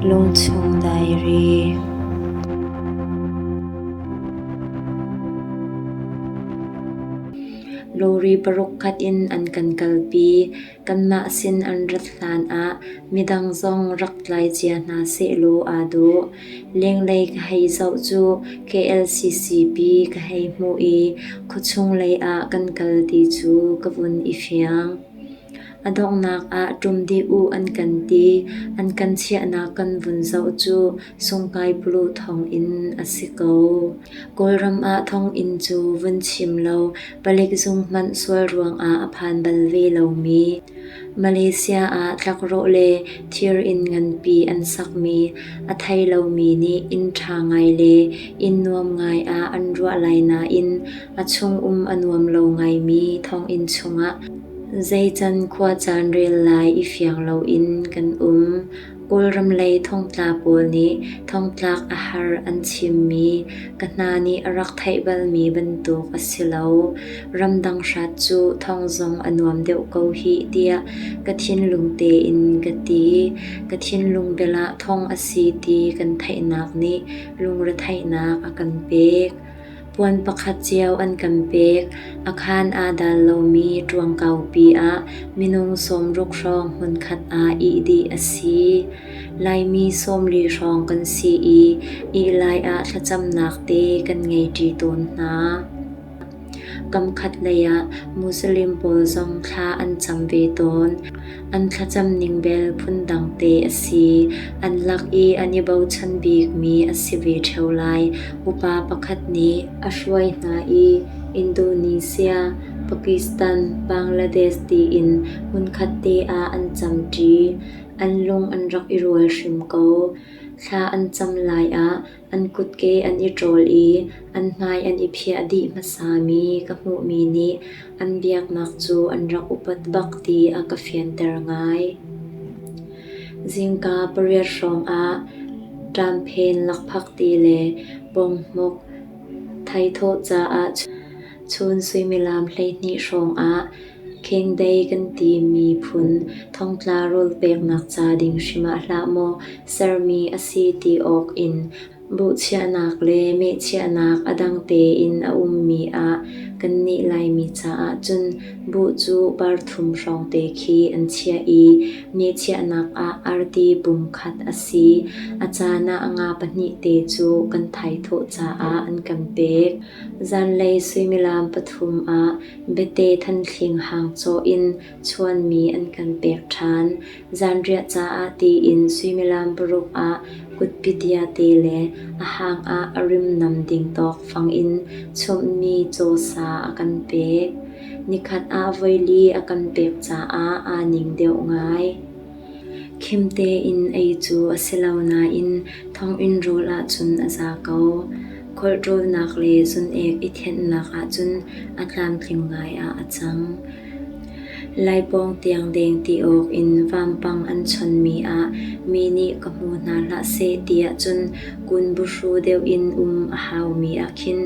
Lungchung Diary. Lawri paruk khat in an kan kalpi. Kanmah sin an rat hlan ah midang zong rak tlai cia hna sehlaw aa dawh. Lenglei ka hei zoh cu KLCCP ka hei hmuh i khuachung lei ah kan kal ti cu ka vun i fiang. A donghnak ah ṭum dih u an kan ti. An kan chiahnak kan vun zoh cu Sungkai Pulu thonginn a si ko. Kawlram ah thonginn cu vun chim lo palik zung hmanh sual ruangah a phan bal ve lomi Malaysia ah tlakrawh le thir inn nganpi an sakmi a thei lomi nih inn ṭha ngai le inn nuam ngai ah an ruah lai nain a chungum a nuam lo ngaimi thonginn chungah zeican khuacaan rel lai i fiang loin kan um. Kawlram lei thongtla pawl nih thongtlak a har an chimmi ka hna nih a rak theih balmi bantuk a si lo. Ramdang hrat cu thong zong a nuam deuh ko hih tiah ka thinlung tein ka ti. Ka thinlung bel ah thong a si ti kan theihnak nih lungretheihnak a kan pek. Puan pakhat cio an kan pek. A khaan aa dal lomi ṭuang kaupi ah minung 60 hrawng hmunkhat ah ih dih a si. Laimi 40 hrawng kan si i ih lai ah thlacamnak te kan ngeiṭi tawn hna. Kamkhat lei ah Muslim pawl zong thla an cam ve tawn. An thlacam ning bel phundang te a si. An lak i an i bochan bikmi a si ve ṭheo lai. Upa pakhat nih a hruai hna i Indonesia, Pakistan, Bangladesh tiin hmunkhat te ah an camṭi. An lung an rak i rual hrim ko. Thla an cam lai ah An kutke an i ṭawl i an hmai an i phiah dih hmasami ka hmuhmi nih an biaknak cu an rak upat bak ti a ka fianter ngai. Zingka pariat hrawngah ṭamphen lakphakti le pawnghmuk thaithawh caah chun suimilam 12 hrawngah Khengdei kan timi phun thongtla rawl peknak ca ding hrim ah hlah maw sermi a si ti awk in buhchiahnak le mehchiahnak a dang tein a ummi ah kannih Laimi caah cun buh cu par thum hrawng te khi an chiah i mehchiahnak ah arti pum khat a si. A caan ah nga pahnih te cu kan thaithawh caah an kan pek. Zanlei suimilam pathum ah Biate thanthling hang cawh in chuanmi an kan pek ṭhan. Zanriah caah tiin suimilam paruk ah kutpitia te le a hang ah a rim nam ding tawk fang in chumhmi cawsa a kan pek. Nikhat ah voili a kan pek caah aa ning deuh ngai. Khim tein ei cu a si lo nain thonginn rawl ahcun a za ko. Kholh ṭawlnak le zun-ek i thenhnak ahcun a tlamtling ngai ah a cang. Laipawng tiang deng ti awk in vampang an chonmi ah mi nih ka hmu hna hlah seh tiah cun kun buhru deuh in um a haumi ah khin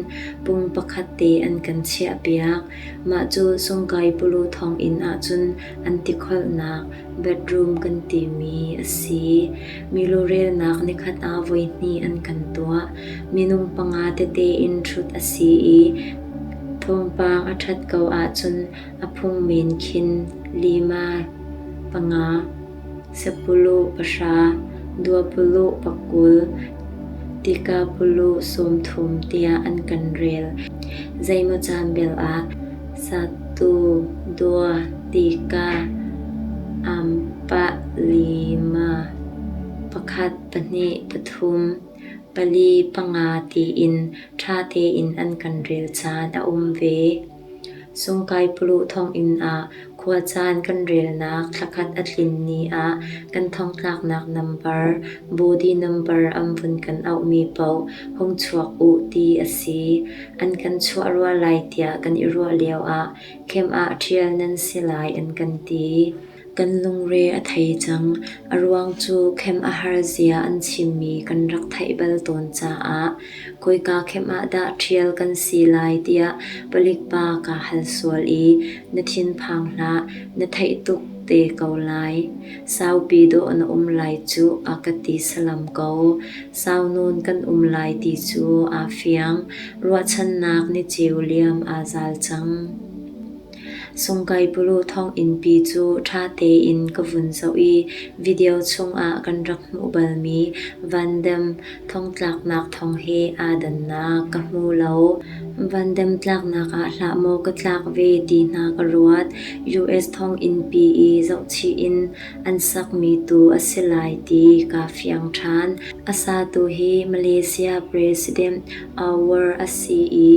pung pakhat te an kan chiahpiak. Mah cu Sungkai Pulu thonginn ahcun an tikholhnak bedroom kan timi a si. Milurelnak nikhat ah voihnih an kan tuah. Minung panga tete in ṭhut a si i thawngpang a ṭhat ko ahcun a phung men khin lima panga, sepulu pahra, duapulu pakul, tikapulu 30 tiah an kan rel. Zeimaw caan bel ah Satu, dua, tiga, empat, lima, pakhat, pahnih, pathum, pali, panga tiin ṭha tein an kan rel caan a um ve. Sungkai Pulu thonginn ah khuacaan kan relnak thlakhat a tlin ni ah kan thongtlaknak nambar, body number an vun kan auhmi paoh hung chuak u ti a si. An kan chuah rua lai tiah kan i ruah lioah camp ah ṭhial nan si lai an kan ti. Kan lungre a thei cang. A ruang cu khem a har zia an chimmi kan rak theih bal tawn caah khawika khem ah dah ṭhial kan si lai tiah palik pa kaa hal sual i na thinphang hlah, na theih tuk te ko lai. Saupi dawh na um lai cuh a ka ti salam ko. Sau nawn kan um lai ti cu aa fiang. Ruahchannak niceu liam aa zal cang. Sungkaipulu thonginn-pi cu ṭha tein ka vun zoh i video chungah kan rak hmuh balmi Van Dam thongtlaknak thong he aa dannak ka hmu lo. Van Dam tlaknak ah hlah maw ka tlak ve ti hna ka ruat. US thonginn-pi i zohchih in an sakmi tu a si lai ti kaa fiang ṭhan. A satu hi Malaysia President Anwar a si i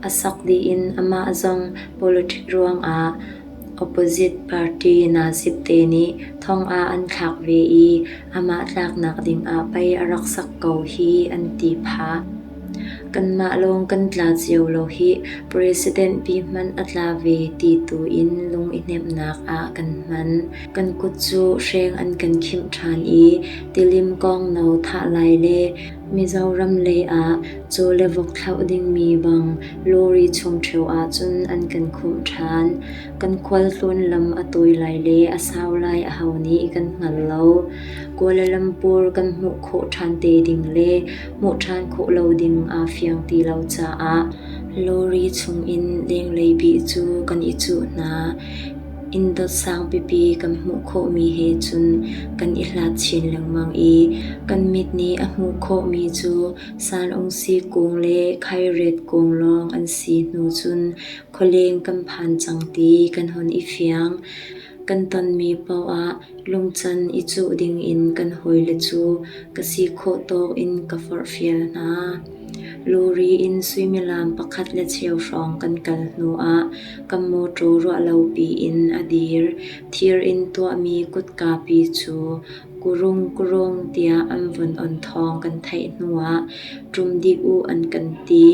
a sak dih in amah zong politic ruangah opposite party Najib te nih thong ah an thlak ve i amah tlaknak dingah pei a rak sak ko hi an ti phah. Kanmah lawng kan tla cio lo hih, President pi hmanh a tla ve ti tu in lung i hnemhnak ah kan hman. Kan kut cu hreng an kan khimh ṭhan i tilim kong no thah lai le Mizoram lei ah caw le vok thlauh dingmi bang lawri chung ṭheo ahcun an kan khumh ṭhan. Kan khualtlawn lam a tawi lai le a sau lai aho nih kan hngal lo. Kuala Lumpur kan hmuh khawh ṭhan te ding le hmuh ṭhan khawh lo ding aa fiang ti lo caah lawri chungin lenglei bih cu kan i cuh hna. Inn dot sangpipi kan hmuh khawhmi he cun kan i hlat chin lengmang i kan mit nih a hmuh khawhmi cu sanungsi kung le khairet kung lawng an si hnu cun khualeng kan phan cang ti kan hun i fiang. Kan tonmi paoh ah lungcan i cuh dingin kan hawile cu ka si khawh tawk in ka forhfial hna. Lawri in suimilam pakhat le cheu hrawng kan kal hnuah kan mawṭaw ruahlopi in a dir. Thir in tuahmi kutkapi cu kurung kurung tiah an vun on thawng kan theih hnuah ṭum dih u an kan ti.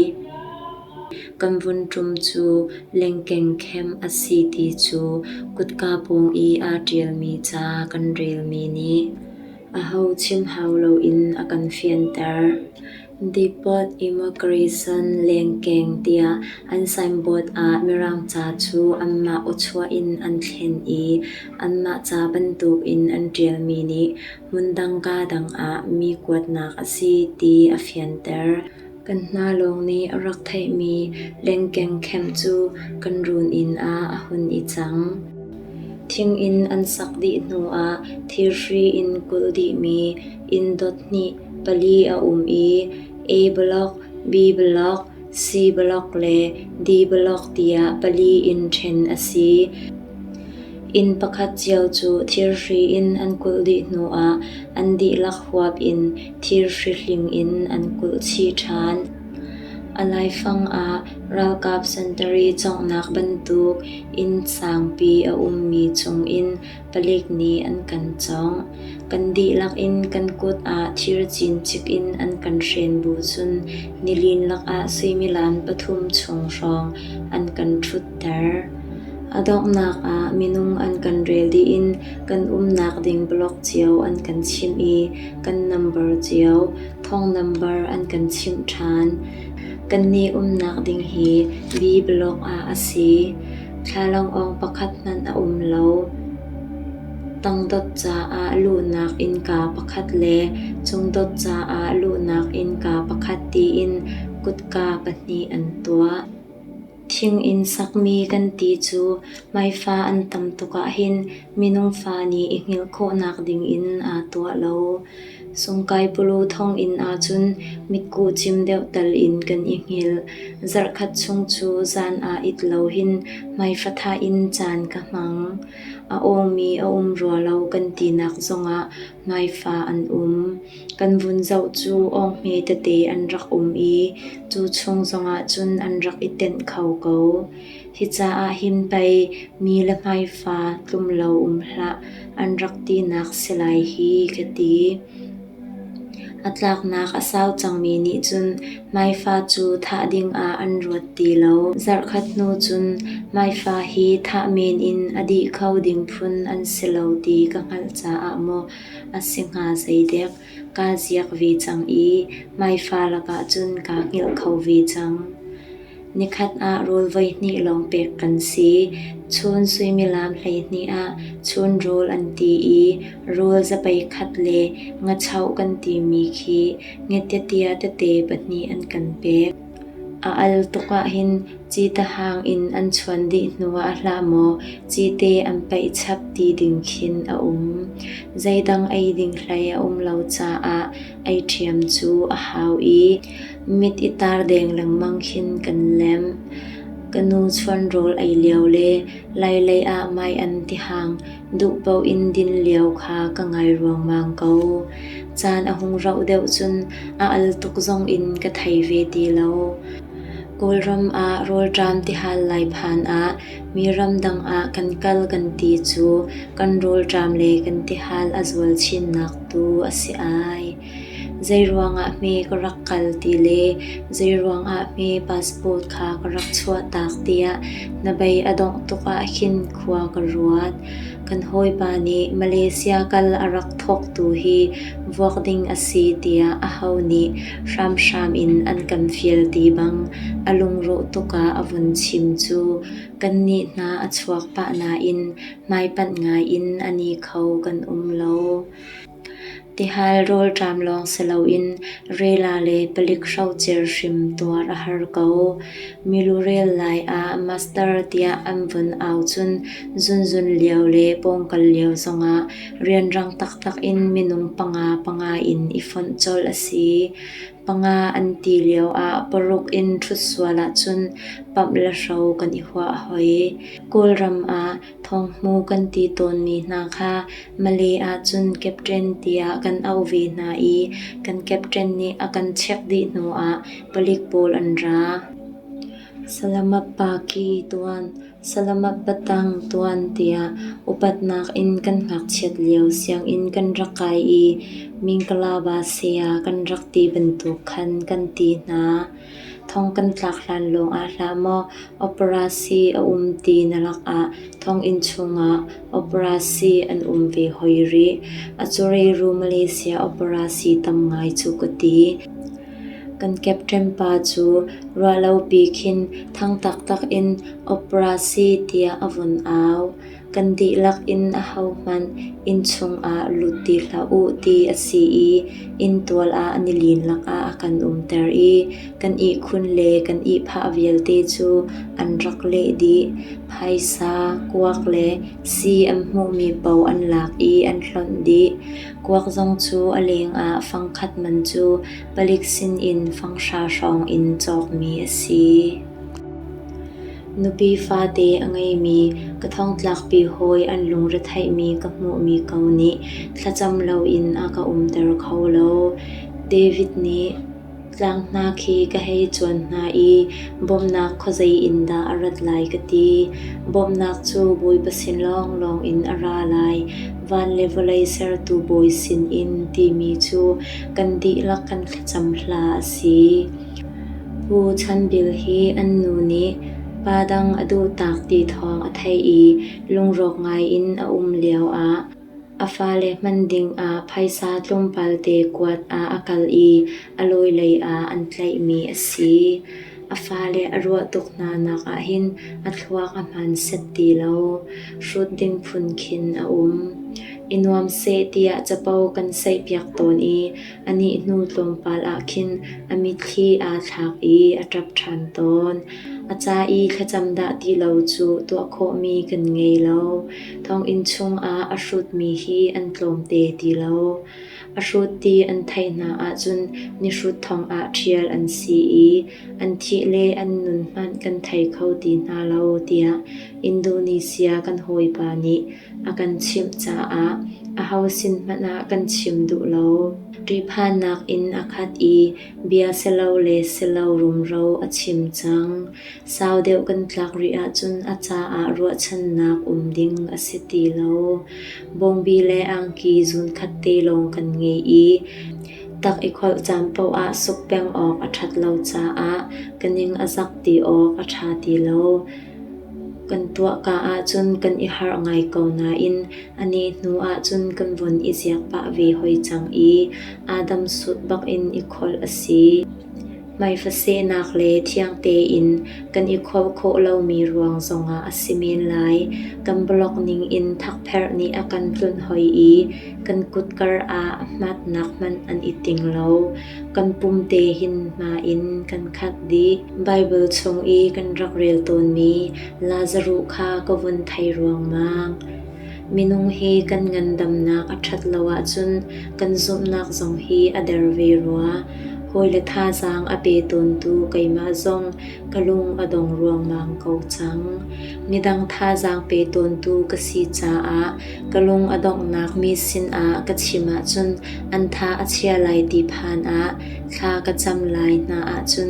Kan vun ṭum cu lengkeng khem a si ti cu kutka pawng i aa ṭialmi ca kan relmi nih aho chim hau loin a kan fianter. Depot Immigration lengkeng tiah an signboard ah Mirang ca cu anmah awchuah in an thlen i anmah ca bantukin an ṭialmi nih hmundang kaa dang ah mi kuatnak a si ti a fianter. Kan hna lawng nih a rak theihmi lengkeng khem cu kan runinn ah a hun i cang. Thing in an sak dih hnuah thirhri in kulh dihmi inn dot hnih pali a um i A block, B block, C block le D block tiah pali in ṭhen a si. Inn pakhat cio cu thirhri in an kulh dih hnuah an dihlak huap in thirhri hling in an kulh chih ṭhan. A laifang ah ralkap sentari cawnghnak bantuk inn sangpi a ummi chungin palik nih an kan cawngh. Kan dihlak in kan kut ah thir cincik in an kan hren bu cun nilin lakah suimilam pathum chung hrawng an kan ṭhutter. A donghnak ah minung an kan rel dih in kan umnak ding block cio an kan chimh i kan number cio, thong number an kan chimh ṭhan. Kannih umnak ding hi B block ah a si. Thlalangawng pakhat hmanh a um lo. Tangdot caah luhnak innka pakhat le cungdot caah luhnak innka pakhat tiin kutka pahnih an tuah. Thing in sakmi kan ti cu hmaifa an tam tuk ahhin minung fa nih i hngilh khawhnak dingin aa tuah lo. Sungkaipulu thonginn ahcun mitkuh cim deuh tal in kan i hngilh. Zarhkhat chung cu zan ah it lo hin hmaifa in caan ka hmang. A awngmi a um rua lo kan tinak zongah hmaifa an um. Kan vun zoh cu awng hme tete an rak um i cu chung zongah cun an rak i tenh kho ko. Hi caah hin pei mi le hmaifa tlum lo um hlah an rak tinak si lai hi ka ti. A tlaknak a sau cangmi nih cun Maifa cu thah dingah an ruat ti lo. Zarhkhat hnu cun Maifa hi thah men in a dih kho ding phun an si lo ti ka hngalh caah maw a si hnga zeidek, kaa ziak ve cang i Maifa lakah cun kaa hngilh kho ve cang. Nikhat ah rawl voihnih lawng pek kan si. Chun suimilam 12 ah chun rawl an ti i rawl zapei khat le ngachoh kan timi khi ngetiatia tete pahnih an kan pek. A al tuk ahhin citahang in an chuan dih hnuah hlah maw cite an paih chap ti ding khin a um. Zeidang ei ding hlei a um lo caah ei ṭhiam cu a hau i mit i tar deng lengmang khin kan lem. Ka nu chuan rawl ei lio le Lailei ah maian tihang duh paoh in din lio kha ka ngai ruangmang ko. Caan a hung rauh deuh cun a al tuk zong in ka thei ve ti lo. Kawlram ah rawlṭam tihal lai phan ah mi ramdang ah kan kal kan ti cu kan rawlṭam le kan tihal a zual chinnak tu a si ai. Zeiruangah hme ka rak kal ti le zeiruangah hme passport kha ka rak chuahtak tiah hnabei a dongh tuk ahkhin khua ka ruat. Kan hawipa nih Malaysia kal a rak thawktu hi vuak ding a si tiah aho nih hramhram in an kan fial ti bang a lungrawh tuk ah a vun chim cu kannih hna a chuak pah nain hmaipanh ngai in a ni kho kan um lo. Tihal rawlṭam lawng si loin rela le palik hrocer hrim tuar a har ko. Milurel lai ah master tiah an vun au cun zunzun lio le pawngkal lio zongah rianrang taktak in minung panga panga in i fonh colh a si. Panga an ti lioah paruk in ṭhut sual ahcun pamh le hro kan i huah hoi. Kawlram ah Thawnghmu kan ti tawnmi hna kha Malay ahcun captain tiah kan auh ve hna i kan captain nih a kan check dih hnuah palik pawl an ra. Salamat pagi tuan, salamat batang tuan tiah upatnak in kan ngakchiat lio sianginn kan rak kai i Mingkalaba saya kan rak ti bantuk khan kan ti hna. Thong kan tlak hlan lawngah hlah maw operasi a um ti na lakah thonginn chungah operasi an um ve hoi rih. A cureiru Malaysia operasi tam ngai cu ka ti. Kan captain pa cu ruahlopi khin thang taktak in operasi tiah a vun au. Kan dihlak in ahohmanh inn chungah lut ti hlah u ti a si i inntual ah nilin lakah a kan umter i kan ihkhun le kan ihphah vialte cu an rak leh dih. Phaisa, kuak le sii an hmuhmi paoh an lak i an hlonh dih. Kuak zong cu a lengah fangkhat man cu palik sinin fanghra hrawng in cawkmi a si. Nupi fate a ngeimi ka thongtlakpi hawi an lungretheihmi ka hmuhmi ko nih thlacam loin a ka umter kho lo. David nih tlang hna khi ka hei cuan hna i bawmhnak khuazei in dah a rat lai ka ti. Bawmhnak cu Bawipa sin lawnglawng in a ra lai, van le vawlei sertu Bawi sinin timi cu kan dihlak kan thlacam hla a si. Pu Chan Bil hi an nu nih pa dang a duhtak ti thawng a theih i lungrawk ngai in a um lioah a fale hman dingah phaisa tlawmpal te kuat ah a kal i a lawilei ah an tlaihmi a si. A fale a ruah tuk hna nak ahhin a thluak a hman set ti lo. Hrut ding phun khin a um. I nuam seh tiah capo kan saihpiak tawn i A nih hnu tlawmpal ah khin a mitthli aa thlak i a ṭap ṭhan tawn. A ca i thlacam dah ti lo cu tuah khawhmi kan ngei lo. Thonginn chungah a hrutmi hi an tlawmte ti lo. A hrut ti an theih hna ahcun mihrut thong ah ṭhial an si i an thih le an nun hmanh kan thei kho ti hna lo tiah Indonesia kan hawipa nih a kan chimh caah aho sin hmanh ah kan chim duh lo. Ṭihphannak in a khat i bia silo le silo rumro a chim cang. Sau deuh kan tlak rih ahcun a caah ruahchannak um ding a si ti lo. Bawngbi le angki zunkhat te lawng kan ngei i Tak i kholh caan paoh ah suk peng awk a ṭhat lo caah ka ning a zak ti awk a ṭha ti lo. Kan tuahka ahcun kan i harh ngai ko nain a neh hnu ahcun kan vun i ziak pah ve hoi cang i Adam sut bakin i kholh a si. Hmaifasehnak le thiang tein kan i kholh khawh lomi ruang zongah a si men lai. Kan blog ningin thakpherh nih a kan tlunh hoi i kan kutkar ah hmatnak hmanh an i ting lo. Kan pum te hin hma in kan khat dih. Baibal chung i kan rak rel tawnmi Lazaruh kha ka vun thei ruangmang. Minung hi kan ngandamnak a ṭhat lo ahcun kan zumhnak zong hi a der ve rua. Hawile thazaang a pe tawntu keimah zong ka lung a dong ruangmang ko cang. Midang thazaang pe tawntu ka si caah ka lung a donghnak mi sinah ka chim ahcun an tha a chia lai ti phan ah thla ka cam lai hna ahcun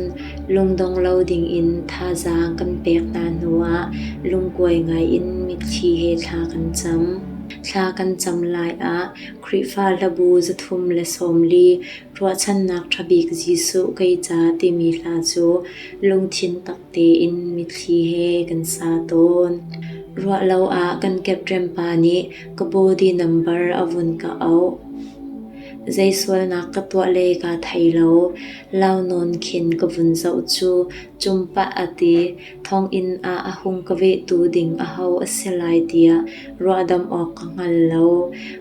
lungdong lo dingin thazaang kan pek hna hnuah lungkuai ngaiin mitthli he thla kan cam. Thla kan cam lai ah Khrihfa hlabu 340 Ruahchannak ṭha bik Jesuh kei ca timi hla cu lungthin tak tein mitthli he kan sa tawn. Ruahlo ah kan captain pa nih ka body number a vun ka auh. Zei sualnak ka tuah le kaa thei lo. Lau nawn khin ka vun zoh cu cumpah a ti. Thonginn ah a hung ka vehtu ding aho a si lai tiah ruahdamh awk ka hngal lo.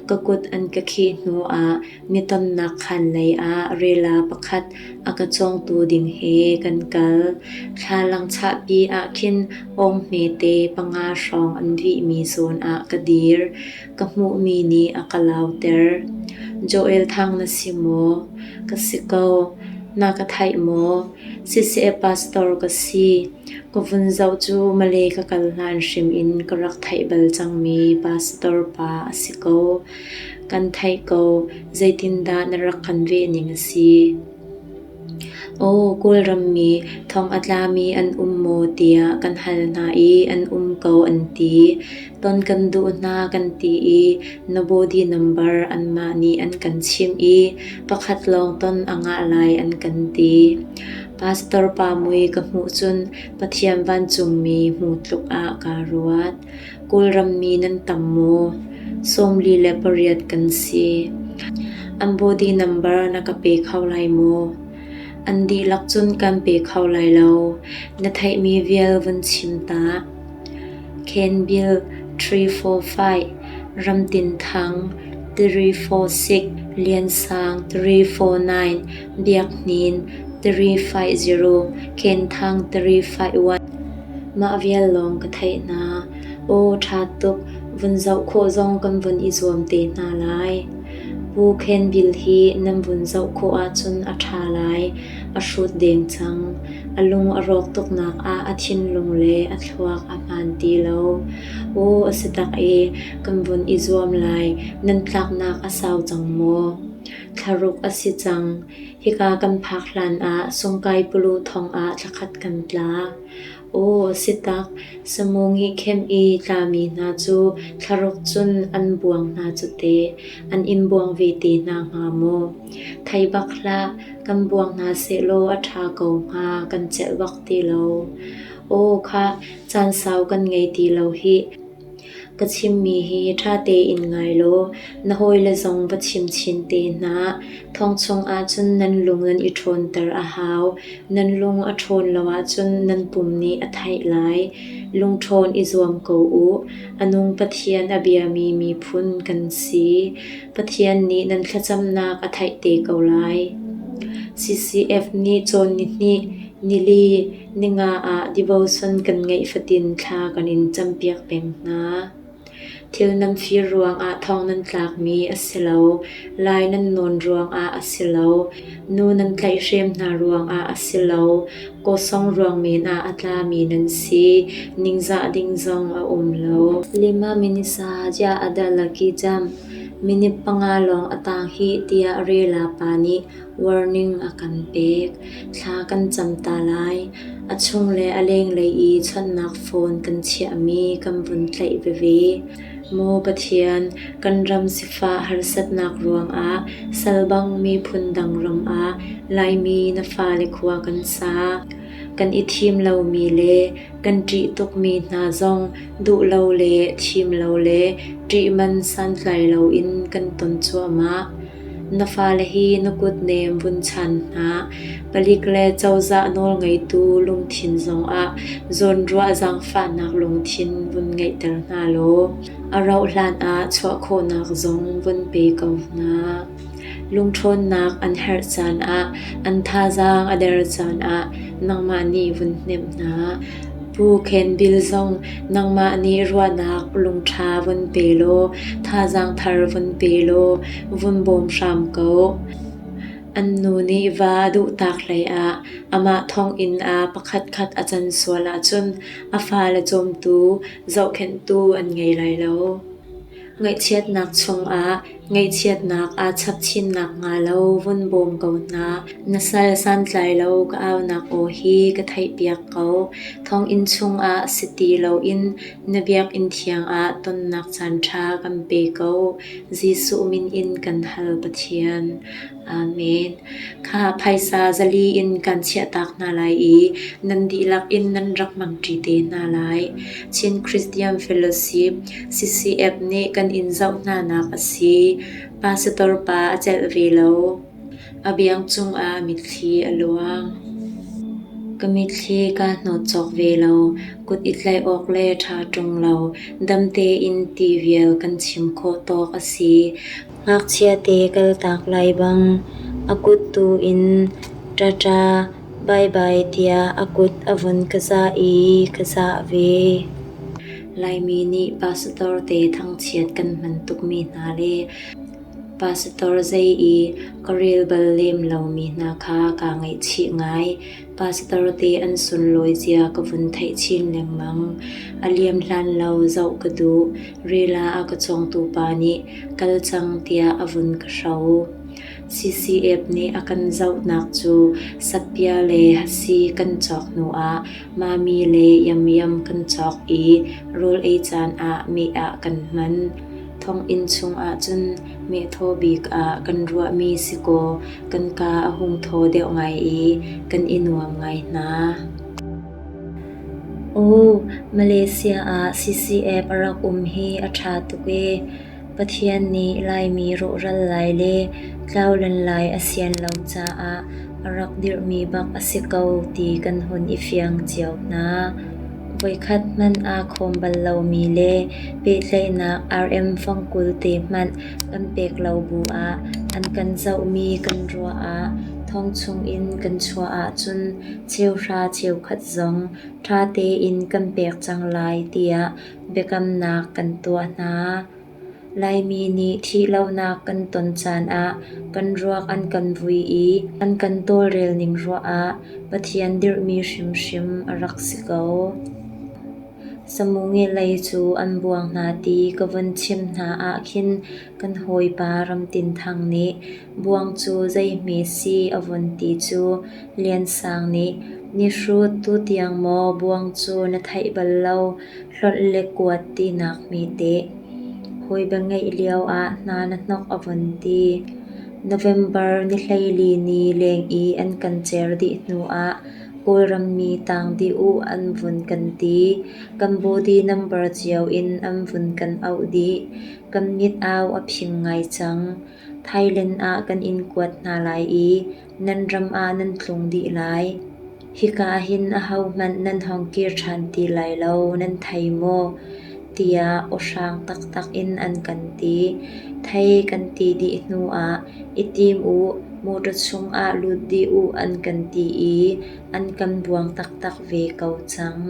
Ka kut an ka khih hnu ah mi tonnak khaan lei ah rila pakhat a ka cawngtu ding he kan kal. Thlalang chahpi ah khin awng hmete panga hrawng an vihmi zawn ah ka dir. Ka hmuhmi nih a ka lauter. Joel Thang na si maw? Ka si ko. Na ka theih maw? Siseh pastor ka si. Ka vun zoh cu Malay ka kal hlan hrim in ka rak theih bal cangmi pastor pa a si ko. Kan theih ko. Zeitindah na rak kan veh ning a si? Aw, Kawlram mi thong a tlami an um maw tiah kan hal hna i an um ko an ti. Ton kan duh hna kan ti i na body number anmah nih an kan chimh i pakhat lawng ton a ngah lai an kan ti. Pastor pa mui ka hmuh cun Pathian vancungmi hmu tluk ah kaa ruat. Kawlram mi nan tam maw? 48 kan si. An body number na ka pe kho lai maw? An dihlak cun kan pe kho lai lo. Na theihmi vial vun chim ta. Ken Bill 345, Ramtin Thang 346, Lian Sang 349, Biak Hnin 350, Ken Thang 351. Mah vial lawng ka theih hna. Aw ṭha tuk, vun zoh khawh zong kan vun i zuam te hna lai. Pu Khen Bil hi nan vun zoh khawh ahcun a ṭha lai. A hrut deng cang. A lung a rawk tuknak ah a thinlung le a thluak a hmaan ti lo. Aw a si tak i kan vun i zuam lai. Nan tlaknak a sau cang maw? Thlaruk a si cang. Hika kan phak hlan ah Sungkai Pulu thong ah thlakhat kan tla. Aw, a si tak, samu ngihkhem i tlami hna cu thlaruk cun an buang hna cu teh, an in buang ve te hna hnga maw? Thei bak hlah, kan buang hna sehlaw a ṭha ko hnga, kan celh bak ti lo. Aw khah, caan sau kan ngei ti lo hih. Ka chimmi hi ṭha tein ngai law na hawile zong va chim chin te hna. Thong chung ahcun nan lung nan i ṭhawnter a hau. Nan lung a ṭhawn lo ahcun nan pum nih a theih lai. Lungṭhawn i zuam ko u. A nung Pathian a biami miphun kan si. Pathian nih nan thlacamnak a theih te ko lai. CCF nih cawn nihnih, nili, Ninga ah devotion kan ngeih fatin thla kan in campiak peng hna. Thil nan fir ruangah thong nan tlakmi a si lo, lai nan nawn ruangah a si lo, nu nan tlaihhrem hna ruangah a si lo, kawsong ruang men ah a tlami nan si, ningzah ding zong a um lo. Lima minisa ja adalaki jam. Minute 5 lawng a taang hih tiah Rela pa nih warning a kan pek. Thla kan cam ta lai. A chung le a lenglei i chawnhnak phone kan chiahmi kan vun tlaih veve. Maw Pathian, kan ram sifah harsatnak ruangah salbang miphun dang ram ah Laimi na fale khua kan sa. Kan i thim lomi le kan ṭih tukmi hna zong duh lo le thim lo le ṭih man santlai loin kan ton cuahmah. Na fale hi na kut nem vun chan hna. Palik le cozah nawlngeitu lungthin zongah zawnruah zaangfahnak lungthin vun ngeihter hna law a rauhhlan ah chuah khawhnak zong vun pe ko hna. Lungṭhawnnak an herh caan ah, an thazaang a der caan ah nangmah nih vun hnemh hna. Pu Khen Bil zong nangmah nih ruahnak lungṭha vun pe law thazaang thar vun pe law vun bawm hram ko. An nu nih va a duhtak hleiah amah thonginn ah pakhatkhat a can sual ahcun a fale cawmtu, zohkhenhtu an ngei lai lo. Ngaihchiatnak chungah ngaihchiatnak aa chap chin nakhnga lo vun bawm ko hna. Na sal santlai lo ka aunak aw hi ka theihpiak ko. Thonginn chungah si ti loin na biakinn thiang ah tonnak caanṭha kan pe ko. Jesuh min in kan hal Pathian. Amen. Kha phaisa 400 in kan chiahtak hna lai i nan dihlak in nan rak hmangṭi te hna lai. Chin Christian Fellowship CCF nih kan in zoh hnanak a si. Pastor pa a celh ve lo. A biang cungah mitthli a luang. Ka mitthli kaa hnawt cawk ve lo. Kut i tlaih awk le ṭha ṭung lo. Dam tein ti vial kan chim khawh tawk a si. Ngakchiate kaltak lai bang a kut tu in ṭaṭa baibai tiah a kut a vun ka zah i ka zah ve. Laimi nih pastor te thangchiat kan hman tukmi hna le pastor zei i ka rel bal lem lomi hna kha kaa ngaihchih ngai. Pastor te an sunlawi zia ka vun theih chin lengmang. A liam hlan lo zoh ka duh. Rila a ka cawngtu pa nih kal cang tiah a vun ka hro. CCF nih a kan zohnak cu satpia le hasi kan cawk hnuah mami le yamyam kan cawk i rawl ei caan ah meh ah kan hman. Thonginn chung ahcun meh thaw bik ah kan ruahmi si kaw kan kaa a hung thaw deuh ngai i kan i nuam ngai hna. Aw, Malaysia ah CCF a rak um hi a ṭha tuk ee. Pathian nih Laimi rawhral lai le tlaulan lai a sian lo caah a rak dirhmi bak a si ko ti kan hun i fiang cio hna. Voikhat hmanh aa khawm bal lomi le pehtlaihnak RM fangkul te hmanh kan pek lo bu ah an kan zohmi kan ruah ah thong chungin kan chuah ahcun cheuhra cheukhat zong ṭha tein kan pek cang lai tiah biakamnak kan tuah hna. Laimi nih thihlonak kan ton caan ah kan ruak an kan vui i an kan tawlrel ning ruah ah Pathian dirhmi hrimhrim a rak si ko. Samungi lei cu an buang hna ti ka vun chim hna ah khin kan hawipa Ram Tin Thang nih buang cu zeihme si a vun ti cu Lian Sang nih ni hrut tutiang maw buang cu na theih bal lo hlonh le kuat tinak hme teh. Hawi bia ngeih lio ah hna na hnok a vun ti. November ni 14 ni leng i an kan cer dih hnu ah Kawlram mi tang dih uh an vun kan ti. Kan body number cio in an vun kan auh dih. Kan mit au a phing ngai cang. Thailand ah kan in kuat hna lai i nan ram ah nan tlung dih lai. Hika hin ahohmanh nan hong kir ṭhan ti lai lo, nan thei maw? tiah awhrang taktak in an kan ti. Thei kan ti dih hnuah i tim u, mawṭaw chungah lut dih u an kan ti i an kan buang taktak ve ko cang.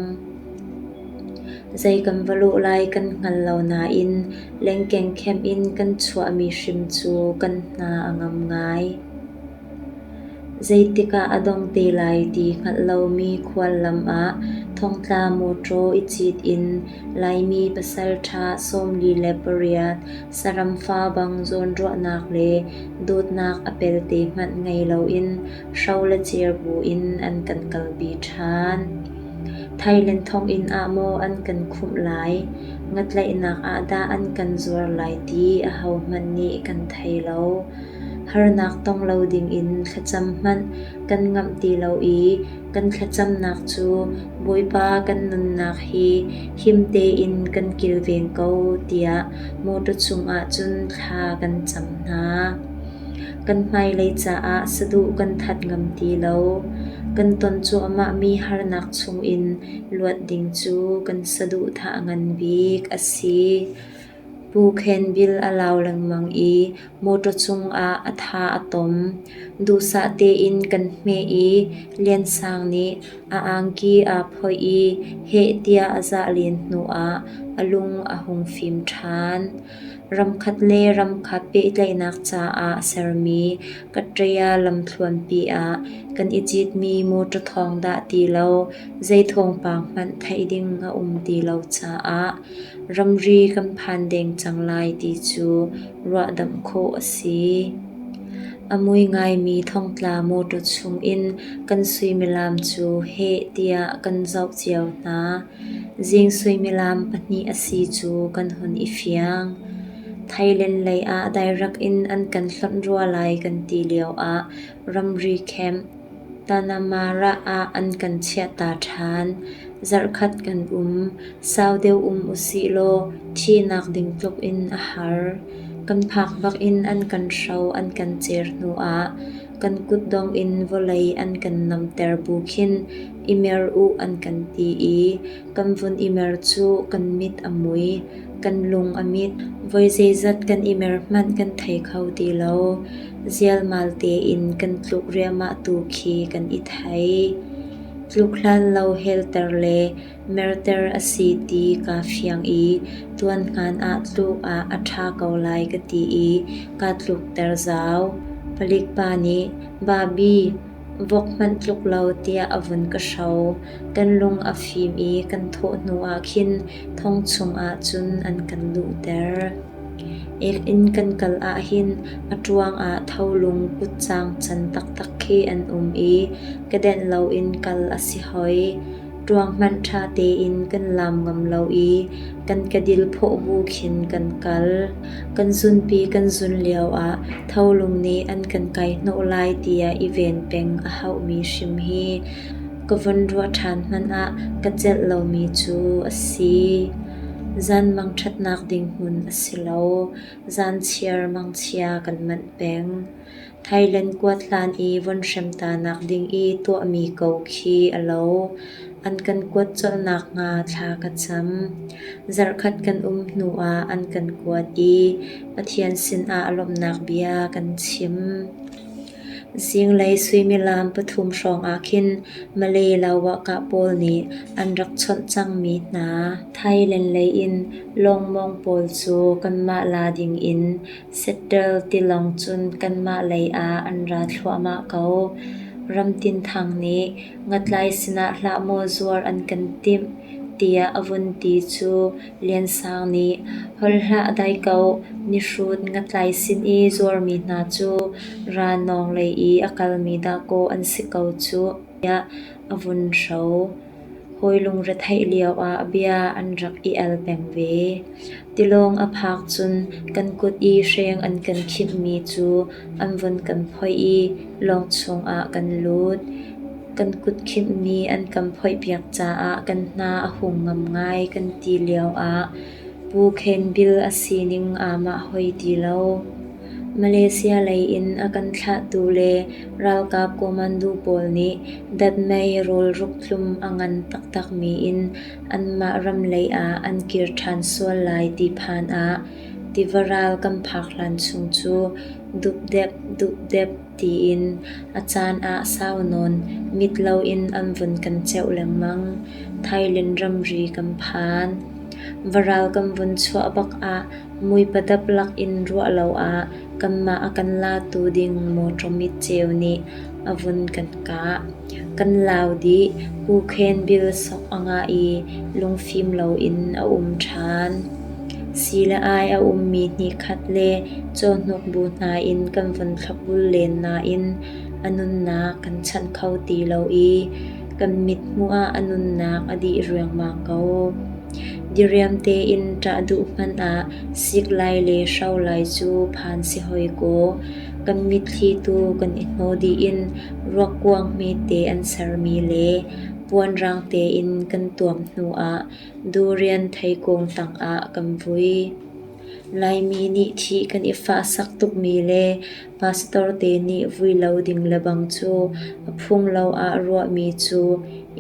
Zei kan va lawh lai kan hngal lo nain lengkeng khem in kan chuahmi hrim cu kan hna a ngam ngai. Zeitik ah a dong te lai ti hngalh lomi khuallam ah thong Thongtla mawṭaw i cit in Laimi pasalṭha 48 saram fa bang zawnruahnak le dawtnak a pelte hmanh ngei loin hro le cer buin an kan kalpi ṭhan. Thailand thonginn ah maw an kan khumh lai, ngatlaihnak ah dah an kan zuar lai ti ahohmanh nih kan thei lo. Harnak tong lo dingin thlacam hmanh kan ngamh ti lo i kan thlacamnak cu Bawipa kan nunnak hi him tein kan kilveng ko tiah mawṭaw cungah cun thla kan cam hna. Kan hmailei caah saduh kan that ngam ti lo. Kan ton cuahmahmi harnak chungin luat ding cu kan saduhthah ngan bik a si. Pu Khen Bil a lau lengmang i mawṭaw cungah a tha a tom. Duhsah tein kan hmeh i Lian Sang nih a angki aa phoih i heh tiah a zah len hnuah a lung a hung fim ṭhan. Ramkhat le ramkhat pehtlaihnak caah sermi Kaṭaya lamthluanpi ah kan i citmi mawṭaw thawng dah ti lo zei thawngpang hmanh theih ding a um ti lo caah ramri kan phan deng cang lai ti cu ruahdamh khawh a si. A mui ngaimi thongtla mawṭaw chungin kan suimilam cu heh tiah kan zoh cio hna. Zing suimilam 2 a si cu kan hun i fiang. Thailand lei ah dairek in an kan hlonh rua lai kan ti lioah ramri camp Tanamara ah an kan chiahta ṭhan. Zarhkhat kan um. Sau deuh um usih law thihnak ding tluk in a har. Kan phak bak in an kan hro an kan cer hnuah kan kutdong in vawlei an kan namter bu khin i mer u an kan ti i kan vun i mer cu kan mit a mui, kan lung a mit. Voi zeizat kan i mer hmanh kan thei kho ti lo. Zialmal tein kan tluk riahmah tu khi kan i thei. Tluk hlan lo helter le merter a si ti kaa fiang i tuan hngan ah tluk ah a ṭha ko lai ka ti i kaa tlukter zau. Palik pa nih, "Babi, vok hmanh tluk lo," tiah a vun ka hro. Kan lung a fim i kan thawh hnuah khin thong chungah cun an kan luhter. Ek-inn kan kal ahhin a ṭuang ah tholung kutcang can taktak khi an um i kedenh loin kal a si hoi. Ṭuang hmanh ṭha tein kan laam ngam lo i kan kedil phawh bu khin kan kal. Kan zunpi kan zun lioah tholung nih an kan kai hnawh lai tiah i ven peng a hauhmi hrim hi ka von ruah ṭhan hmanh ah ka celh lomi cu a si. Zanmang ṭhatnak ding hmun a si lo. Zanchiar mangchia kan manh peng. Thailand kuat hlan i von hrem ta nakding i tuahmi ko khi a lo. An kan kuat colh nakhnga thla ka cam. Zarhkhat kan um hnuah an kan kuat i Pathian sinah lawmhnak bia kan chim. Zinglei suimilam 3 hrawng ah khin Malay lawakah pawl nih an rak chawnh cangmi hna. Thailand lei in lawngmawng pawl cu kanmah la dingin Settle tilawng cun kanmah lei ah an ra thluahmah ko. Ramtin Thang nih ngatlai sinah hlah maw zuar an kan timh tiah a vun ti cu Lian Sang nih holh hlah dai ko, mihrut ngatlai sin i zuarmi hna cu ranawng lei i a kalmi dahkaw an si ko cuh tiah a vun hro. Hawi lungretheih lioah bia an rak i al peng ve. Tilawng a phak cun kan kut i hreng an kan khinhmi cu an vun kan phoih i lawng chungah kan lut. Kan kut khinhmi an kan phoihpiak caah kan hna a hung ngam ngai kan ti lioah Pu Khen Bil a sining aa mah hoi ti lo. Malaysia lei in a kan thlahtu le ralkap commando pawl nih datmei rawlruk tlum a ngan taktakmi in anmah ram lei ah an kir ṭhan sual lai ti phan ah tiva ral kan phak hlan chung cu dupdep dupdep tiin a caan ah sau nawn mit loin an vun kan ceuh lengmang. Thailand ramri kan phan. Varal kan vun chuah bak ah muipadap lak in ruah lo ah kanmah a kan latu ding mawṭaw mitceu nih a vun kan kah. Kan lau dih. Pu Khen bil sok a ngah i lungfim loin a um ṭhan. Si le ai a ummi hnihkhat le cawhnuk bu hna in kan vun thlopbul len nain a nunnak kan chanh kho ti lo i kan mithmuh ah a nunnak a dih riangmang ko. Diriam tein ṭah duh hmanh ah sik lai le hro lai cu phan si hoi kaw, kan mitthli tu kan i hnaw dih in ruakkuang hmete an sermi le puanrang tein kan tuam hnu ah durian theikung tangah kan vui. Laimi nih thih kan i fahsak tukmi le pastor te nih vui lo ding lebang cu a phung lo ah ruahmi cu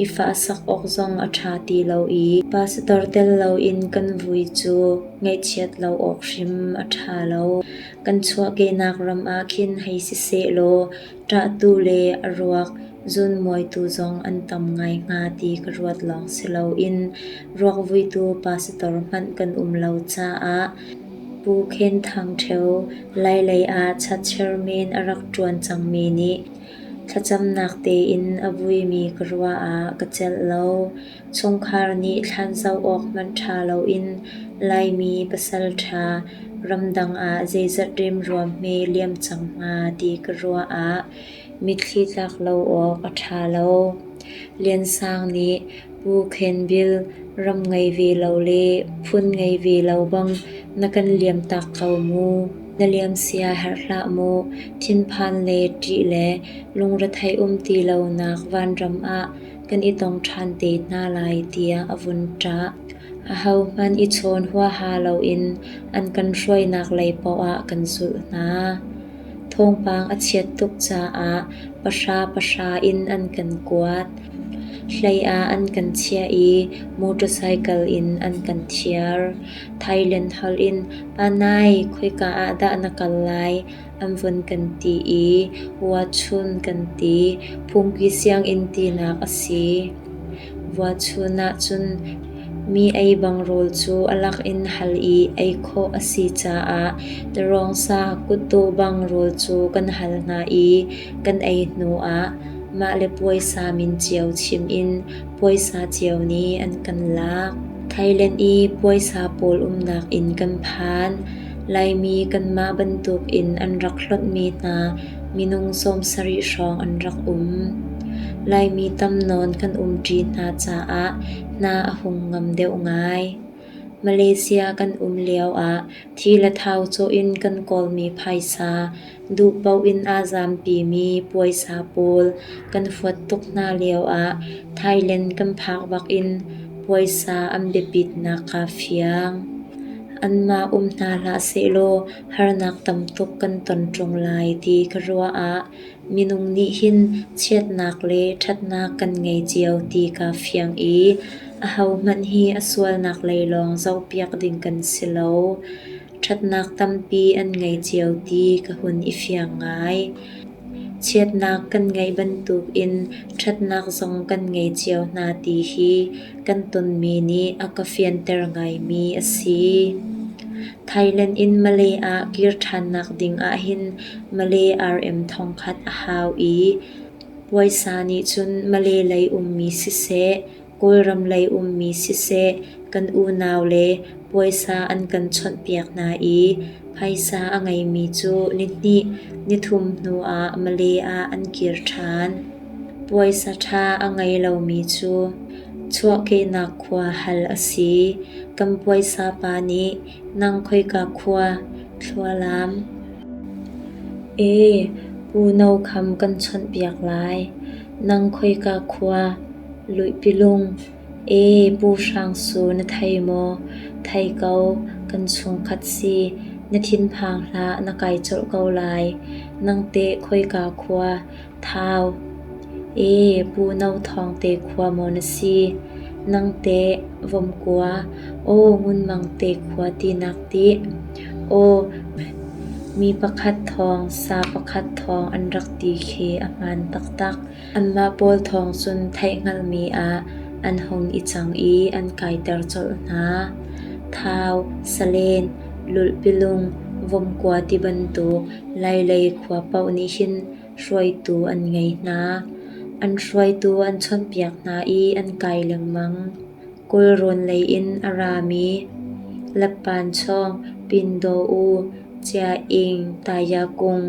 i fahsak awk zong a ṭha ti lo i pastor tel loin kan vui cu ngaihchiat lo awk hrim a ṭha lo. Kan chuahkehnak ram ah khin hei siseh law ṭahtu le a ruak zunmuaitu zong an tam ngai hnga ti ka ruat lawng si loin ruakvuitu pastor hmanh kan um lo caah Pu Khen Thang Ṭheo Lailei ah chatchermen a rak ṭuan cangmi nih thlacamnak tein a vuimi ka ruah ah ka celh lo. Chungkhar nih thlan zoh awk hmanh ṭha loin Laimi pasal ṭha ramdang ah zeizat remruam hme liam cang hnga ti ka ruah ah mitthli tlak lo awk a ṭha lo. Lian Sang nih Pu Khen Bil ram ngei ve lo le phun ngei ve lo bang na kan liamtak ko mu. Na liam sia herh hlah mu. Thinphan le ṭih le lungrethei um ti lonak vanram ah kan i tong ṭhan te hna lai tiah a vun ṭah. Ahohmanh i chawn huaha loin an kan hruainak lei paoh ah kan zulh hna. Thawngpang a chiat tuk caah pahra pahra in an kan kuat. Hlei ah an kan chiah i motorcycle in an kan thiar. Thailand holh in "Panai, khoika ah dah na kal lai?" an vun kan ti i Vuachun kan ti. Phungki sianginn tinak a si. Vuachun ahcun mi ei bang rawl cu a lak in hal i ei khawh a si caah tarawngsa kutdawh bang rawl cu kan hal hna i kan ei hnu ah mah le puaisa min cio chim in puaisa cio nih an kan lak. Thailand i puaisa pawl umnak inn kan phan. Laimi kanmah bantukin an rak hlonhmi hna minung 70 hrawng an rak um. Laimi tam nawn kan umṭi hna caah hna a hung ngam deuh ngai. Malaysia kan um lioah thi le thau cawh in kan kawlmi phaisa, duh paoh in aa zampimi puaisa pawl kan huat tuk hna lioah Thailand kan phak bak in puaisa an biapitnak kaa fiang. Anmah um hna hlah sehlaw harnak tam tuk kan ton ṭung lai ti ka ruah ah minung nih hin chiatnak le ṭhatnak kan ngei cio ti kaa fiang i ahohmanh hi a sualnak lei lawng zohpiak ding kan si lo. Ṭhatnak tampi an ngei cio ti ka hun i fiang ngai. Chiatnak kan ngeih bantukin ṭhatnak zong kan ngei cio hna ti hi kan tonmi nih a ka fianter ngaimi a si. Thailand in Malay ah kir ṭhannak ding ahhin Malay RM 1000 a hau i puaisa nih cun Malay lei ummi siseh, Kawlram lei ummi siseh kan unau le puaisa an kan chawnhpiak hna i phaisa a ngeimi cu nihnih nithum hnu ah Malay ah an kir ṭhan. Puaisa ṭha a ngei lomi cu chuahkehnak khua hal a si. Kan puaisa pa nih nang khoika khua thlualam? Ee, Pu No Kham kan chawnhpiak lai. Nang khoika khua? Luihpilung. Ee, Pu Hrang Su na thei maw? Thei ko, kan chungkhat si. Na thinphang hlah, na kai colh ko lai. Nang teh khoika khua? Thau. Ee, Pu No Thawng te khua maw na si? Nang teh Vomkua? Aw, Ngun Mang te khua tinak tih? Aw, mi pakhat thawng, sa pakhat thawng an rak ti khi a hmaan taktak. Anmah pawl thawng cun theihhngalhmi ah an hung i cang i an kaiter colh hna. Thau, Salen, Lulhpilung, Vomkua ti bantuk Lailei khua paoh nih hin hruaitu an ngei hna. An hruaitu an chawnhpiak hna i an kai lengmang. Kawlrawn lei in a rami Lappanchawng, Pindaw-u, Cia-ing, Tayakung,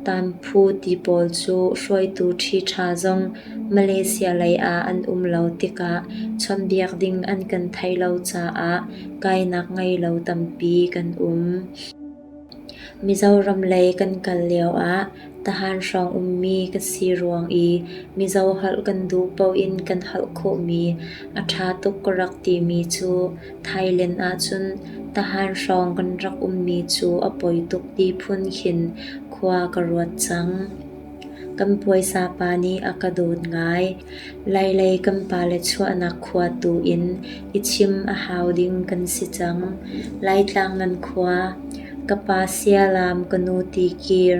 Tanphu ti pawl cu hruaitu ṭhiṭha zong Malaysia lei ah an um lo tikah chawnhbiak ding an kan theih lo caah kainak ngei lo tampi kan um. Mizoram lei kan kal lioah Tahan hrawng ummi ka si ruang i Mizo holh kan duh paoh in kan holh khawhmi a ṭha tuk ka rak timi cu Thailand ahcun Tahan hrawng kan rak ummi cu a poi tuk ti phun khin khua ka ruat cang. Kan puaisa pa nih a ka dawt ngai. Lailei kan pale chuahnak khua tu in i chim a hau ding kan si cang. Laitlang nan khua, ka pa sialam ka nu tikir.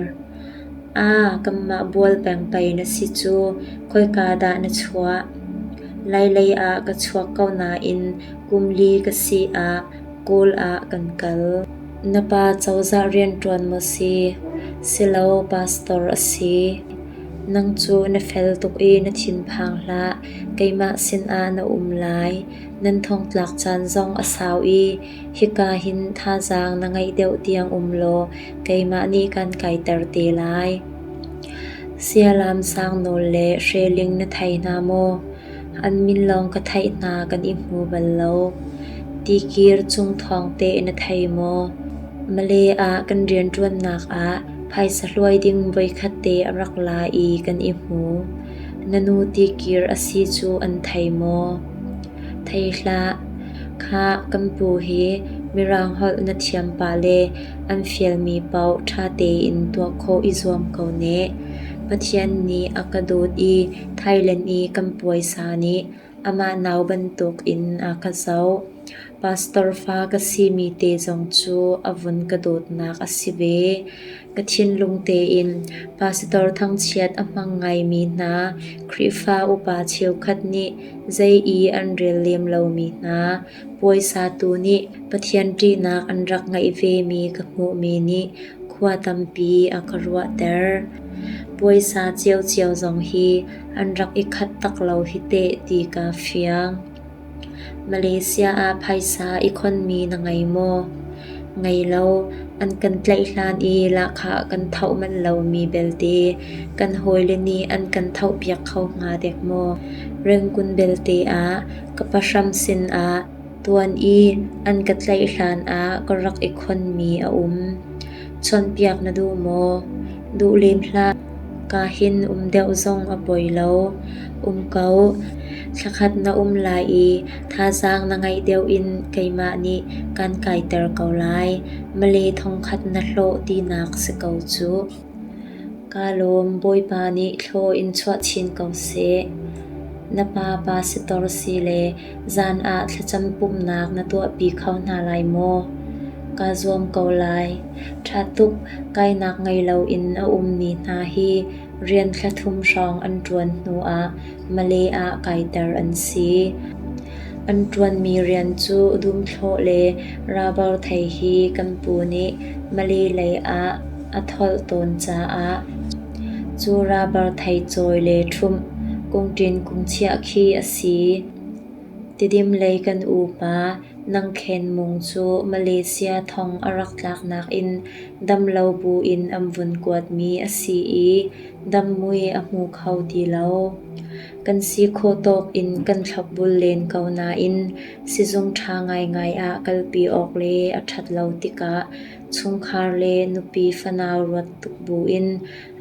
Aa, kanmah bual peng pei na si cu, khoika dah na chuah? Lailei ah ka chuak ko nain kum li ka si ah Kawl ah kan kal. Na pa cozah rianṭuan maw si? Silo, pastor a si. Nang cu na fel tuk i na thinphang hlah. Keimah sinah na um lai. Nan thongtlak caan zong a sau i hika hin thazaang na ngeih deuh tiang um law keimah nih kan kaiter te lai. Sialam Sangnawl le Hreling na thei hna maw? An min lawng ka theih hna kan i hmu bal lo. Tikir cung thawng teh na thei maw? Malay ah kan rianṭuannak ah phaisa hluai ding voikhat te a rak la i kan i hmu. Na nu tikir a si cu an thei maw? Thei hlah. Khah, kan pu hi Mirang holh na thiam pah le an fialmi paoh ṭha tein tuah khawh i zuam ko ne. Pathian nih a ka dawt i Thailand i kan puaisa nih amah nau bantuk in a ka zoh. Pastor fa ka simi te zong cu a vun ka dawtnak a si ve. Ka thinlung tein pastor thangchiat a hmang ngaimi hna Khrihfa upa cheukhat nih zei i an rel lem lomi hna puaisa tu nih Pathian ṭihnak an rak ngeih vemi ka hmuhmi nih khua tampi a ka ruahter. Puaisa ciocio zong hi an rak i khat tak lo hi teh ti kaa fiang. Malaysia ah phaisa i khonmi na ngei maw? Ngei lo. An kan tlaih hlan i lahkhah kan thoh manh lomi belte kan hawile nih an kan thohpiak kho hnga dek maw? Rengkun belte ah ka pahram sinah tuan i an ka tlaih hlan ah ka rak i khonmi a um. Chawnhpiak na duh maw? Duh lem hlah. Ka hin um deuh zong a poi lo. Um ko. Thlakhat na um lai i thazaang na ngeih deuh in keimah nih kan kaiter ko lai. Malay thongkhat na hlawh tinak si ko cuh. Kaa lawm, Bawipa nih thlaw in chuah chin ko seh. Na pa pastor si le zan ah thlacam pumhnak na tuahpi kho hna lai maw? Kaa zuam ko lai. Ṭha tuk, kainak ngei loin a ummi hna hi rian thla thum hrawng an ṭuan hnuah Malay ah kaiter an si. An ṭuanmi rian cu dumthlawh le rubber thei hi kan pu nih Malay lei ah a tholh tawn caah cu rubber thei cawi le ṭhumh, kungṭin kungchiah khi a si. Tidim lei kan upa Nangkhen Mung cu Malaysia thong a rak tlaknak in dam lo buin an vun kuatmi a si i dam mui a hmu kho ti lo. Kan si khawh tawk in kan thlopbul len ko nain sizung ṭha ngaingai ah kalpi awk le a ṭhat lo tikah chungkhar le nupi fanau ruat tuk buin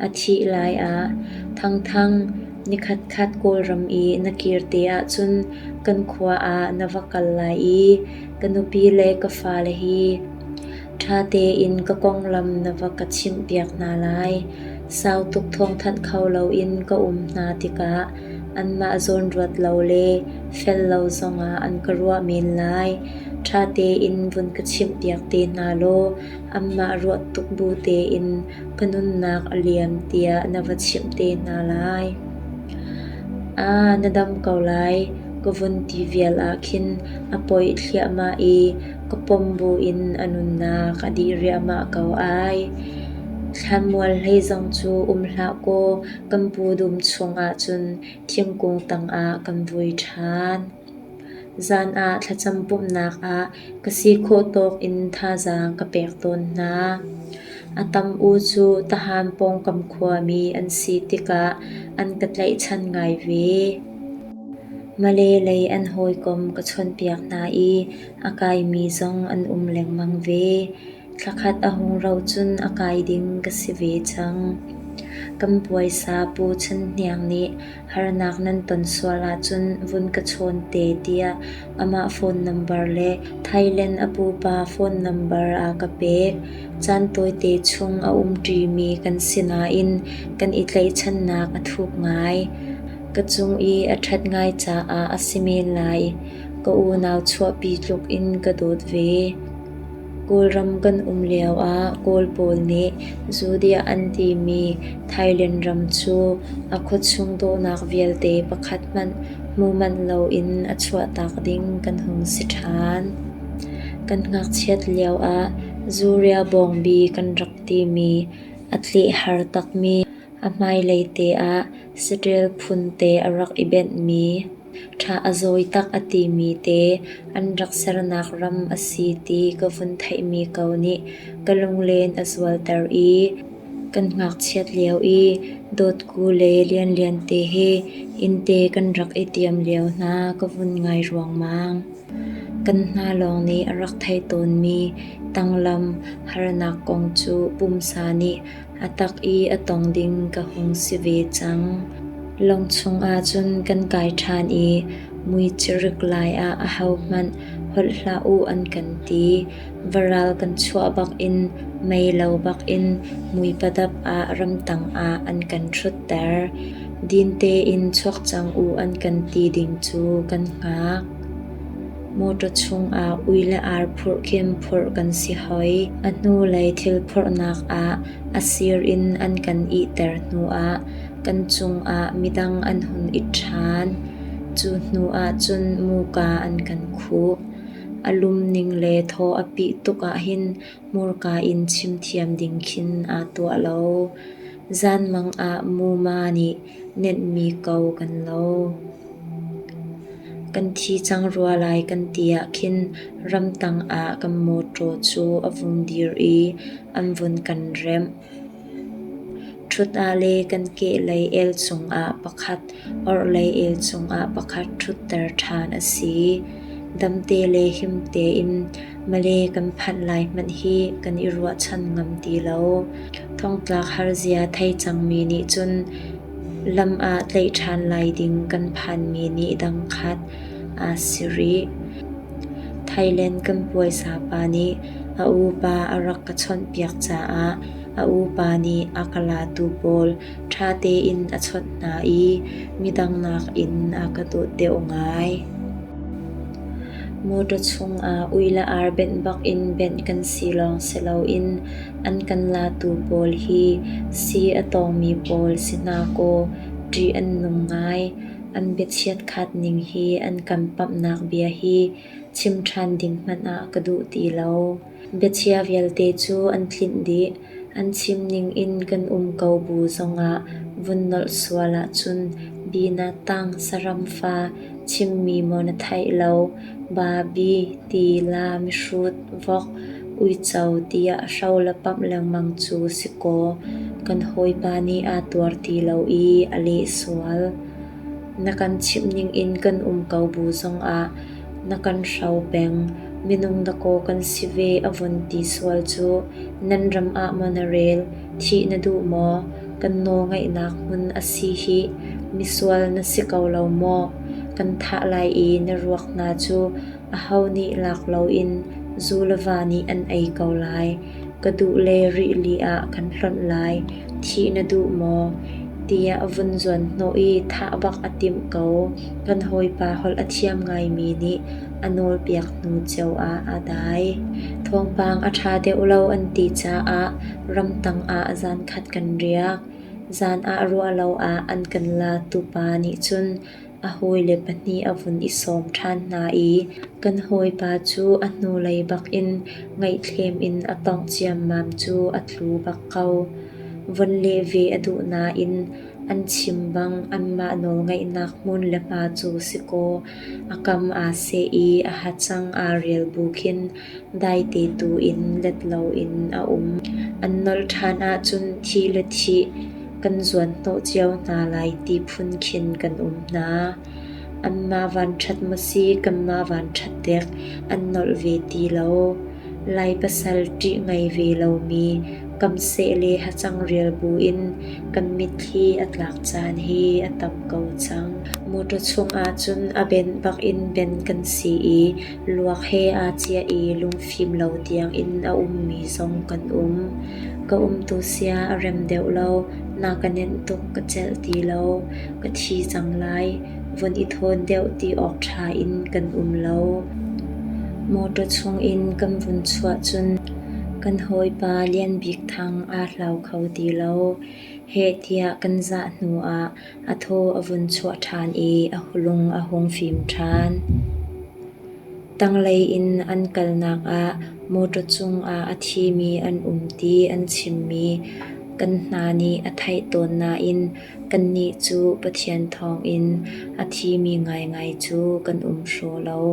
a thih lai ah Thangthang, nikhatkhat Kawlram i na kir te ahcun kan khua ah na va kal lai i ka nupi le ka fale hi ṭha tein ka konglam na va ka chimhpiak hna lai. Sau tuk thawngthanh kho loin ka um hna tikah anmah zawn ruat lo le fel lo zongah an ka ruah men lai. Ṭha tein vun ka chimhpiak te hna law anmah ruah tuk bu tein ka nunnak a liam tiah na va chimh te hna lai. Aa, na dam ko lai, ka vun ti vial ah khin a poih thliahmah i ka pom buin a nunnak a dih riahmah ko ai. Thlanmual hlei zong cu um hlah kaw kan pu dum chung ahcun thingkung tangah kan vui ṭhan. Zan ah thlacam pumhnak ah ka si khawh tawk in thazaang ka pek tawn hna. A tam u cu Tahan pawngkam khuami an si tikah an ka tlaihchan ngai ve. Malay lei an hawikom ka chawnhpiak hna i a kaimi zong an um lengmang ve. Thlakhat a hung rauh cun a kai ding ka si ve cang. Kan puaisa Pu Chan Hniang nih harnak nan ton sual ahcun vun ka chawn te tiah amah phone number le Thailand a pupa phone number a ka pek. Caan tawite chung a umṭimi kan si nain kan i tlaihchannak a thuk ngai. Ka cung i a ṭhat ngai caah a si men lai. Ka unau chuahpi tluk in ka dawt ve. Kawlram kan um lioah Kawl pawl nih Judea an timi Thailand ram cu a khuachung dawhnak vialte pakhat hmanh hmu manh loin a chuahtak ding kan hung si ṭhan. Kan ngakchiat lioah Zuria bawngbi kan rak timi a tleh har takmi a hmailei te ah saṭil phun te a rak i benhmi Ṭha a zawi tak a timi te an rak sernak ram a si ti ka vun theihmi ko nih ka lunglen a zualter i kan ngakchiat lio i Dawtku le Lianlian te he innte kan rak i tiam lio hna ka vun ngai ruangmang. Kan hna lawng nih a rak theih tawnmi tanglam harnak kong cu pumsa nih A tak i a tong ding ka hung si ve cang. Lawng chungah cun kan kai ṭhan i muicirik lai ah ahohmanh holh hlah u an kan ti. Varal kan chuah bakin mei lo bakin muipadap ah ramtang ah an kan ṭhutter. Din tein chuak cang u an kan ti ding cu kan hngak. Mawṭaw chungah ui le ar phurh khin phurh kan si hoi. A hnulei thil phorhnak ah a sir in an kan ihter hnuah kan cungah midang an hun it ṭhan. Cu hnuah cun muka an kan khuh. A lum ning le thaw a pih tuk ahhin hmurka in chim thiam ding khin aa tuah lo. Zanmang ah muma nih nenhmi ko kan lo. Kan thi cang rua lai kan ti ah khin ramtang ah kan mawṭaw cu a vung dir i an vun kan remh. Ṭhut ah le kan kehlei el cungah pakhat, orhlei el cungah pakhat ṭhutter ṭhan a si. Damte le him tein Malay kan phanh lai hmanh hi kan i ruahchan ngam ti lo. Thongtlak harzia thei cangmi nih cun Lam ah tlaih ṭhan lai ding kan phanmi nih dangkhat aa si rih. Thailand kan puaisa pa nih a upa a rak ka chawnhpiak caah a upa nih a ka latu pawl ṭha tein a chawnh hna i midang nakin a ka dawt deuh ngai. Mawṭaw chungah ui le ar benh bak in benh kan si lawng si loin An kan latu pawl hi sii a tawngmi pawl si hna kaw ṭih an nung ngai. An biachiat khat ning hi an kan pamhnak bia hi chim ṭhan ding hmanh ah ka duh ti lo. Biachia vialte cu an tlinh dih. An chim ning in kan um ko bu zongah vun nolh sual ahcun bina tang saram fa chimmi maw na theih lo, ba bi ti la mihrut vok Uico tiah hro le pamh lengmang cu si kaw kan hawipa nih aa tuar ti lo i a leh sual. Na kan chimh ningin kan um ko bu zongah na kan hro peng. Minung dakaw kan si ve a vun ti sual cu nan ram ah maw na rel, thih na duh maw? Kan nawlngaihnak hmun a si hih. Misual na si ko lo maw? Kan thah lai i na ruak hna cu Aho nih lak loin zu le va nih an ei ko lai. Ka duh le rili ah kan hlonh lai. Thih na duh maw? tiah a vun zuan hnawh i thah bak a timh ko. Kan hawipa holh a thiam ngaimi nih a nawlpiak hnu cio ah a dai. Thawngpang a ṭha deuh lo an ti caah ramtang ah zankhat kan riak. Zan ah ruah lo ah an kan la tupa nih cun. a hawile pahnih a vun i sawm ṭhan hna i kan hawipa cu a hnulei bak in ngaihthlem in a tongh ciammam cu a tlu bak ko. Von leh ve a duh nain an chim bang anmah nawlngeihnak hmun le hma cu si kaw a kam aa seh i a hacang aa rial bu khin daite tu in let loin a um. An nolh ṭhan ahcun thih le thih kan zuanhnawh cio hna lai ti phun khin kan um hna. Anmah vanṭhat maw si kanmah vanṭhat dek an nolh ve ti lo. Lai pasal ṭih ngei ve lomi kamseh le hacang rial buin kan mitthli a tlak caan hi a tam ko cang. Mawṭaw chung ahcun a ben bak in ben kan si i luak he aa ciah i lungfim lo tiangin a ummi zong kan um. Ka umtu sia a rem deuh lo, na ka nenh tuk ka celh ti lo, ka thi cang lai, von i thawn deuh ti awk ṭha in kan um lo. Mawṭaw chungin kan vun chuah cun kan hawipa Lian Bik Thang aa hlau kho ti lo. Heh tiah kan zah hnuah a thaw a vun chuah ṭhan i a lung a hung fim ṭhan. Tanglei in an kalnak ah mawṭaw cungah a thimi an um ti an chimmi kan hna nih a theih tawn nain kannih cu Pathian thawngin a thimi ngaingai cu kan um hraw lo.